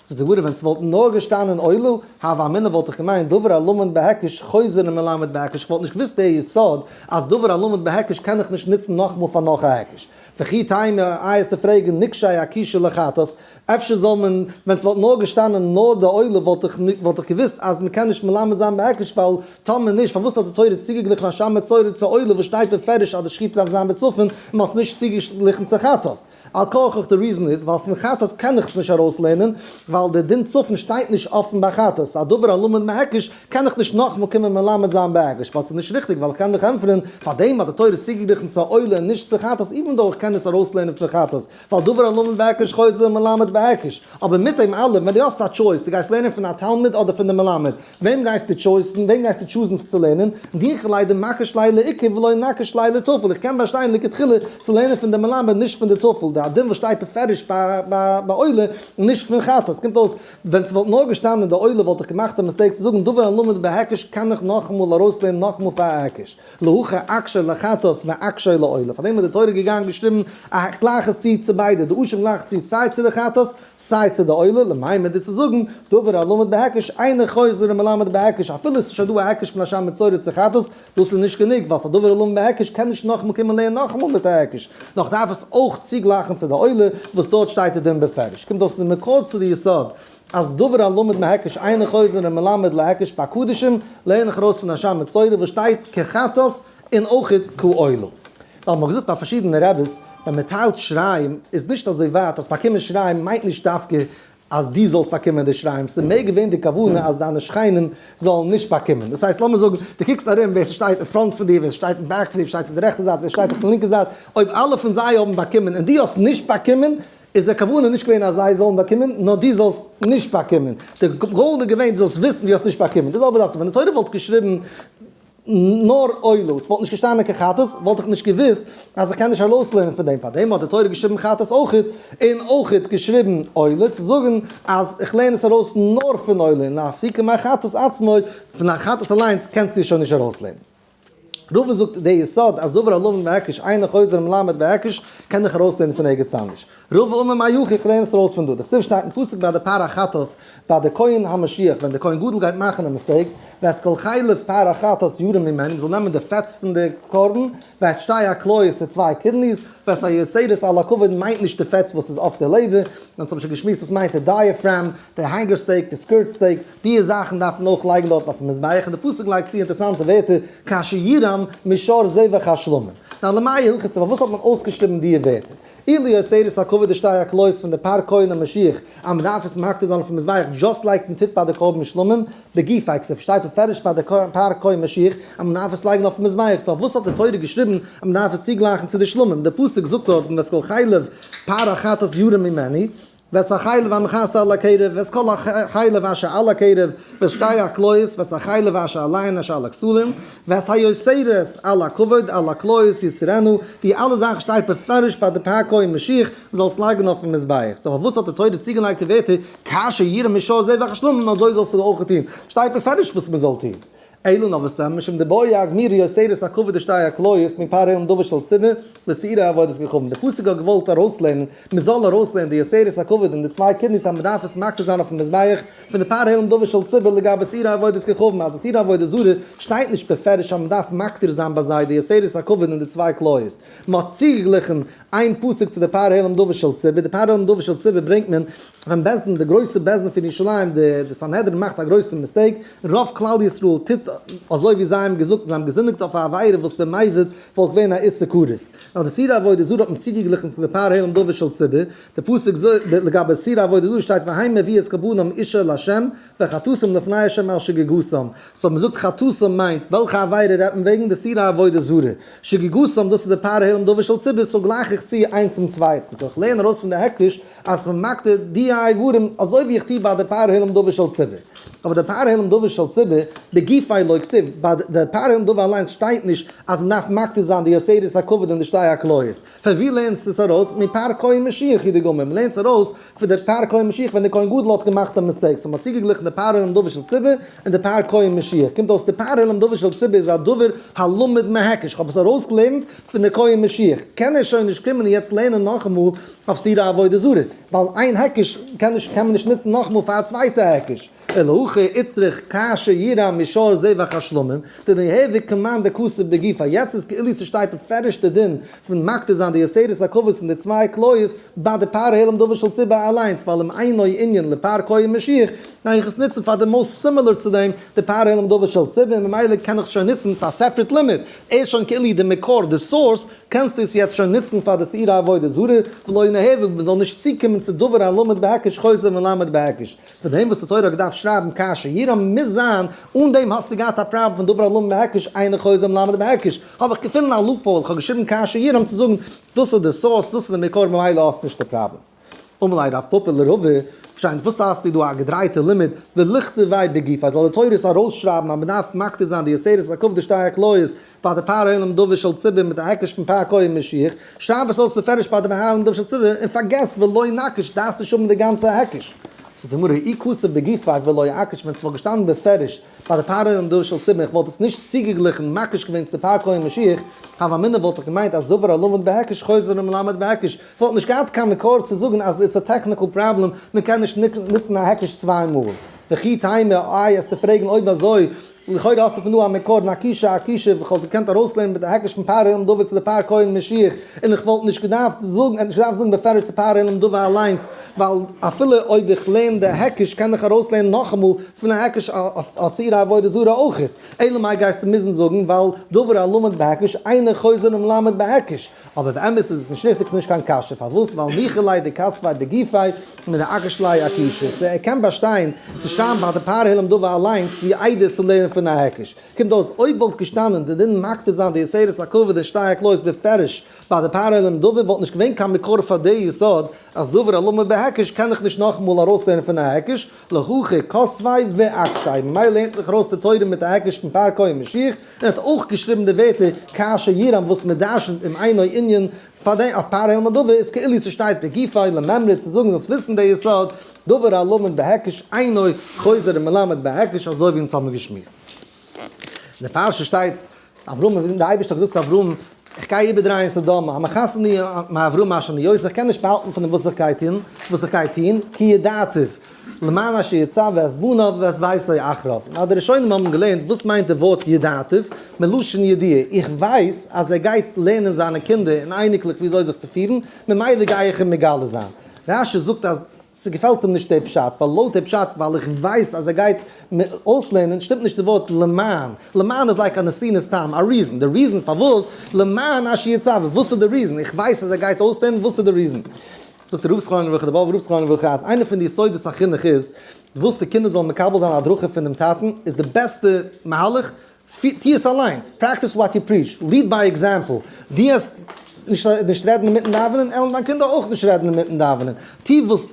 זאגט די גמרא, ווען ס'וואלט נאר געשטאנען עולה, הוה אמינא וואלט איך געמיינט דבר הלמד בהיקש חוזר ומלמד בהיקש, כ'וואלט נישט געוואוסט די יסוד אז דבר הלמד בהיקש קען איך נישט נוצן נאכאמאל פאר נאך א היקש. וכי תימא, איי עסטו פרעגן נקשיה אקושא לחטאת, אפשר זאל מען, ווען ס'וואלט נאר געשטאנען נאר די עולה וואלט איך וואלט איך געוואוסט אז מ'קען נישט מלמד זיין בהיקש ווייל טאמער נישט פארוואס האט די תורה צוגעגליכן אשם מצורע צו עולה וואס שטייט בפירוש אז די שחיטה דארף זיין בצפון און מ'האט עס נישט צוגעגליכן צו חטאת? על כרחך די reason איז ווייל פון חטאת קען איך עס נישט ארויסלערנען ווייל די דין צפון שטייט נישט אפן ביי חטאת, א דבר הלמד מהיקש קען איך נישט נאכאמאל קומען מלמד זיין בהיקש ווייל ס'איז נישט ריכטיג ווייל איך קען דיך ענטפערן פארדעם האט די תורה צוגעגליכן צו עולה און נישט צו חטאת even though איך קען עס ארויסלערנען פון חטאת ווייל דבר הלמד בהיקש חוזר ומלמד בהיקש אבער מיט דעם אלעם ווען דו האסט א choice דו גייסט לערנען פון א תלמיד אדער פון די מלמד וועם גייסטו choose ן וועם גייסטו choose ן צו לערנען ניחא ליה דמקיש ליה לעיקר ולא נקיש ליה לטפל איך קען באשטיין לכתחילה צו לערנען פון די מלמד נישט פון די טפל די דין וואס שטייט בפירוש ביי עולה און נישט פון חטאת קומט אויס ווען ס'וואלט נאר געשטאנען די עולה וואלט איך געמאכט א mistake צו זאגן דבר הלמד בהיקש קען איך נאכאמאל ארויסלערנען נאכאמאל פאר א היקש להכי אקשיה לחטאת ואקשיה לעולה פארדעם האט די תורה געגאנגען געשריבן א גלייך עס צו צו ביידע די אשם גלייך צו סיי צו די חטאת סיי צו די עולה למימר דיר צו זאגן דבר הלמד בהיקש אינו חוזר ומלמד בהיקש אפילו עס איז שוין דא א היקש פון אשם מצורע צו חטאת דאס איז נישט גענוג ווייל ס'א דבר הלמד בהיקש קען נישט נאכאמאל קומען לערנען נאכאמאל מיט א היקש נאך דארף עס אויך צוגלייכן. צוגלייכן צו די עולה וואס דארט שטייט די דין בפירוש. קומט אויס די מקור צו די יסוד אז דבר הלמד מהקש אינו חוזר ומלמד להקש בקדשים, לערן איך ארויס פון אשם מצורע וואס שטייט כחטאת און אויכעט כעולה. ווייל מ'האט געזאגט ביי פארשידענע רעביס ווען מ'טיילט שיריים איז נישט אזוי ווייט אז באקומען שיריים מיינט נישט דווקא אז דו זאלסט באקומען די שיריים, ס'מעג געווען די כוונה אז דיינע שכנים זאלן נישט באקומען. דאס הייסט לאמיר זאגן דו קוקסט ארום ווער ס'שטייט אין front פון דיר, ווער ס'שטייט אין back פון דיר, ווער ס'שטייט אויף די רעכטע זייט, ווער ס'שטייט אויף די לינקע זייט, אויב אלע פון זיי האבן באקומען און דו האסט נישט באקומען, איז די כוונה נישט געווען אז זיי זאלן באקומען, נאר דו זאלסט נישט באקומען. די goal איז געווען דו זאלסט וויסן דו האסט נישט באקומען. די זעלבע זאך ווען די תורה וואלט געשריבן נאר עולה, ס'וואלט נישט געשטאנען קיין חטאת, וואלט איך נישט געוואוסט אז איך קען נישט ארויסלערנען פון דעם. פארדעם האט די תורה געשריבן חטאת אויכעט, און אויכעט געשריבן עולה, צו זאגן אז איך לערן עס ארויס נאר פון עולה, און לאפוקי מחטאת עצמו, פון א חטאת אליינס קענסטו עס שוין נישט ארויסלערנען. רבא זאגט די יסוד אז דבר הלמד בהיקש אינו חוזר ומלמד בהיקש קען איך ארויסלערנען פון ערגעץ אנדערש. רבא אמר מהיכא איך לערן עס ארויס פון דא. דכתיב שטייט אין פסוק ביי די פר החטאת ביי די כהן המשיח ווען די כהן גדול גייט מאכן א mistake ואת כל חלב פר החטאת ירים ממנו מ'זאל נעמען די פעטס פון די קרבן ואת שתי הכליות די צוויי kidneys ואת היותרת על הכבד מיינט נישט די פעטס וואס איז אויף די לעבער אונז האבן שוין געשמועסט דאס מיינט די diaphragm די hanger steak די skirt steak די זאכן דארף מען אויך לייגן דארט אויפן מזבח, און די פסוק לייגט צו אינטערעסאנטע ווערטער, כאשר ירם משור זבח השלמים. נאר למאי הלכתא, פארוואס האט מען אויסגעשריבן די ווערטער? אילו יותרת הכבד ושתי הכליות פון די פר כהן המשיח, אז מען דארף עס מקטיר זיין אויפן מזבח just like מען טוט ביי די קרבן שלמים, בגופיה ס'שטייט בפירוש ביי די פר כהן משיח אז מען דארף עס לייגן אויפן מזבח, so פארוואס האט די תורה געשריבן אז מען דארף עס צוגלייכן צו די שלמים? די פסוק זאגט דארטן ואת כל חלב פר החטאת ירים ממנו, ואת החלב המכסה על הקרב, ואת כל החלב אשר על הקרב, ואת שתי הכליות, ואת החלב אשר עליהן אשר על הכתלים, ואת היותרת על הכבד, על הכליות יסירנה, די אלע זאכן שטייט בפירוש ביי די פר כהן משיח, מ'זאל עס לייגן אויפן מזבח. so פארוואס האט די תורה צוגעלייגט די ווערטער כאשר יראה משור זבח השלמים אזוי זאלסטו אויך טון? שטייט בפירוש וואס מ'זאל טון. אלא נאר וואס משום דבעי אגמורי יותרת הכבד ושתי הכליות מפר העלם דבר של ציבור לשעירי עבודת כוכבים. די פסוק האט געוואלט ארויסלערנען מען זאל ארויסלערנען די יותרת הכבד און די צוויי kidneys אז מען דארף עס מקטיר זיין אויפן מזבח פון די פר העלם דבר של ציבור לגבי שעירי עבודת כוכבים אז די שעירי עבודה זרה שטייט נישט בפירוש אז מען דארף מקטיר זיין ביי זיי די יותרת הכבד און די צוויי כליות. מען האט צוגעגליכן איין פסוק צו די פר העלם דבר של ציבור, די פר העלם דבר של ציבור ברענגט מען ווען בית דין, די גרויסע בית דין פון ירושלים, די סנהדרין מאכט א גרויסע mistake, רוב כלל ישראל טוט אזוי ווי זיי האבן געזאגט, זיי האבן געזינדיגט אויף א עבירה וואס במזיד וואלט געווען א איסור כרת. נאר די שעירי עבודה זרה האט מען צוגעגליכן צו די פר העלם דבר של ציבור, די פסוק לגבי שעירי עבודה זרה שטייט והמה הביאו את קרבנם אשה לה' וחטאתם לפני ה' על שגגתם, so מ'זאגט חטאתם מיינט וועלכע עבירה רעדט מען וועגן? די שעירי עבודה זרה. שגגתם דאס איז די פר העלם דבר של ציבור, so גלייך איך צו איינס צום צווייטן, so איך לערן ארויס פון די היקש אז מ'מקטיר די איברים אזוי ווי איך טו ביי די פר העלם דבר של ציבור. אבער די פר העלם דבר של ציבור, בגופיה לא כתיב, ביי די פר העלם דבר אליינס שטייט נישט אז מ'דארף מקטיר זיין די יותרת הכבד און די שתי הכליות. פון ווי לערנסטו עס ארויס? מפר כהן משיח הוא דגמר, מ'לערנט עס ארויס פון די פר כהן משיח ווען די כהן גדול האט געמאכט א mistake, so מ'האט צוגעגליכן די פר העלם דבר של ציבור און די פר כהן משיח, קומט אויס די פר העלם דבר של ציבור איז א דבר הלמד מהיקש, כ'האב עס ארויסגעלערנט פון די כהן משיח, קען ער שוין נישט קומען און יעצט לערנען נאכאמאל אויף שעירי עבודה זרה, ווייל איין היקש קען נישט קען מען נישט נוצן נאכאמאל פאר א צווייטע היקש. אלא הכא איצטריך כאשר ירעם משור זבח השלמים, דניהוה כמאן דכתיב בגופיה, יעצט איז כאילו ס'שטייט בפירוש די דין פון מקטיר זיין די יותרת הכבד און די צוויי כליות ביי די פר העלם דבר של ציבור אליינס, ווייל אם אינו ענין לפר כהן משיח, גיי איך עס נוצן פאר די most similar צו דעם, די פר העלם דבר של ציבור, און ממילא קען איך עס שוין נוצן, ס'איז א separate לימוד, ער איז שוין כאילו די מקור, די source, קענסטו עס יעצט שוין נוצן פאר די שעירי עבודה זרה, ולא ניהוה, מ'זאל נישט צוקומען צו דבר הלמד בהיקש חוזר ומלמד בהיקש. פון דעם וואס די תורה האט געדארפט שרייבן כאשר ירעם מוז זיין, אן דעם האסטו געהאט א פראבלעם פון דבר הלמד בהיקש אינו חוזר ומלמד בהיקש, האב איך געפונען א loophole, איך האב געשריבן כאשר ירעם צו זאגן דאס איז די source, דאס איז די מקור ממילא האסט נישט די פראבלעם. אמר ליה רב פפא לרבא, פארשטיי וואס האסטו דא א געדרייטע לימוד, ולכתביה בגופיה, זאל די תורה עס ארויסשרייבן אז מען דארף מקטיר זיין די יותרת הכבד ושתי הכליות ביי די פר העלם דבר של ציבור מיט א היקש פון פר כהן משיח, שרייב עס אויס בפירוש ביי די פר העלם דבר של ציבור און פארגעס ולא נקיש, דארפסט נישט האבן די גאנצע היקש. זאגט די גמרא, אי כתב בגופיה ולא אקיש, ווען ס'וואלט געשטאנען בפירוש ביי די פר העלם דבר של ציבור איך וואלט עס נישט צוגעגליכן מקיש געווען צו די פר כהן משיח, הוה אמינא וואלט איך געמיינט אז דבר הלמד בהיקש חוזר ומלמד בהיקש, כ'וואלט נישט געהאט קיין מקור צו זאגן אז it's a technical problem, מ'קען נישט נוצן א היקש צוויי מאל. וכי תימא, איי עסטו פרעגן אויב אזוי. לכאורה האסטו פון דא א מקור נקישה אקישה, איך וואלט געקענט ארויסלערנען מיט די היקש פון פר העלם דבר צו די פר כהן משיח, און איך וואלט נישט געדארפט זאגן, ער האט נישט געדארפט זאגן בפירוש די פר העלם דבר אליינס, ווייל אפילו אויב איך לערן די היקש קען איך ארויסלערנען נאכאמאל פון א היקש אויף שעיר עבודה זרה אויכעט, אלא מאי גייסטו מוזן זאגן ווייל דבר הלמד בהיקש אינו חוזר ומלמד בהיקש. אבער באמת איז עס נישט ריכטיג, ס'נישט קיין קשיא, פארוואס? ווייל ניחא ליה דכתביה בגופיה מדאקיש ליה אקושי, סא ער קען באשטיין צו שרייבן ביי די פר העלם דבר אליינס ווי איידער צו לערנען פון א היקש. קומט אויס אויב וואלט געשטאנען די דין מקטיר זיין די יתרת הכבוד און שתי הכליות בפירוש ביי די פר העלם דבר וואלט נישט געווען קיין מקור פאר די יסוד אז דבר הלמד בהיקש קען איך נישט נאכאמאל ארויסלערנען פון א היקש, להכי כתביה ואקשיה, ממילא לערנט זיך ארויס די תורה מיט א היקש פון פר כהן משיח, און האט אויך געשריבן די ווערטער כאשר ירם וואס מען דרשנ'ט אם אינו ענין פאר דעם אויף פר העלם דבר איז כאילו ס'שטייט בגופו למימרא צו זאגן זאלסט וויסן די יסוד דבר הלמד בהיקש אינו חוזר ומלמד בהיקש אזוי ווי אונז האבן געשמועסט. אין די פרשה שטייט אברהם אבינו די אייבערשטער האט געזאגט צו אברהם איך גיי איבערדרייען סדום המכסני מאברהם אשר אני עושה איך קען נישט באהאלטן פון דעם וואס איך גיי טון וואס איך גיי טון כי ידעתיו למען אשר יצוה את בניו ואת ביתו אחריו. נאר די ראשונים האבן געלערנט וואס מיינט די ווארט ידעתיו, מלשון ידיעה, איך ווייס אז ער גייט לערנען זיינע קינדער און אייניקלעך ווי אזוי זיך צו פירן, ממילא גיי איך אים מגלה זיין. רש"י זאגט אז ס'געפעלט אים נישט די פשט, ווייל לויט די פשט ווייל איך ווייס אז ער גייט אויסלערנען שטימט נישט די ווארט למען, למען איז like א נתינת טעם, א reason, די reason פארוואס, למען אשר יצוה, וואס איז די reason, איך ווייס אז ער גייט אויסלערנען, וואס איז די reason? זאגט רב זכרונו לברכה, דער באבובער רב זכרונו לברכה, אז איינע פון די יסודות החינוך איז, וואס די קינדער זאלן מקבל זיין הדרכה פונעם טאטן, איז די בעסטע מהלך, טו עס אליינס, practice what you preach, lead by example, דו העסט נישט רעדן אינמיטן דאווענען, עלן דיין קינדער אויך נישט רעדן אינמיטן דאווענען, טו וואס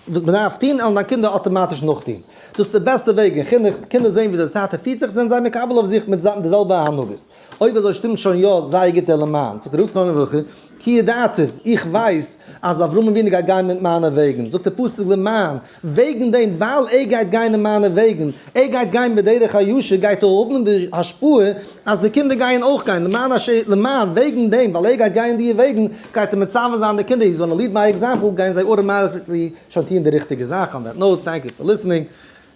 מען דארף טון, עלן דיין קינדער אטאמאטיש נאכטון. דאס איז די בעסטע וועג אין חינוך, קינדער זען ווי דער טאטע פירט זיך, זענען זיי מקבל אויף זיך מיט די זעלבע הנהגות. אויב אזוי שטימט שוין יא זייער גוט דער למען, זאגט ר' זכרונו לברכה, כי ידעתיו, איך ווייס אז אברהם אבינו גייט גיין מיט מיינע וועגן, זאגט דער פסוק למען, וועגן דעם ווייל ער גייט גיין אין מיינע וועגן, ער גייט גיין בדרך הישר, גייט ער האבן די השפעה אז די קינדער גייען אויך גיין, למען השם, למען, וועגן דעם ווייל ער גייט גיין אין די וועגן, גייט ער מצווה זיין די קינדער, he's gonna lead by example, גייען זיי automatically שוין טוען די ריכטיגע זאך, on that note, thank you for listening,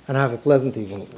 and have a pleasant evening.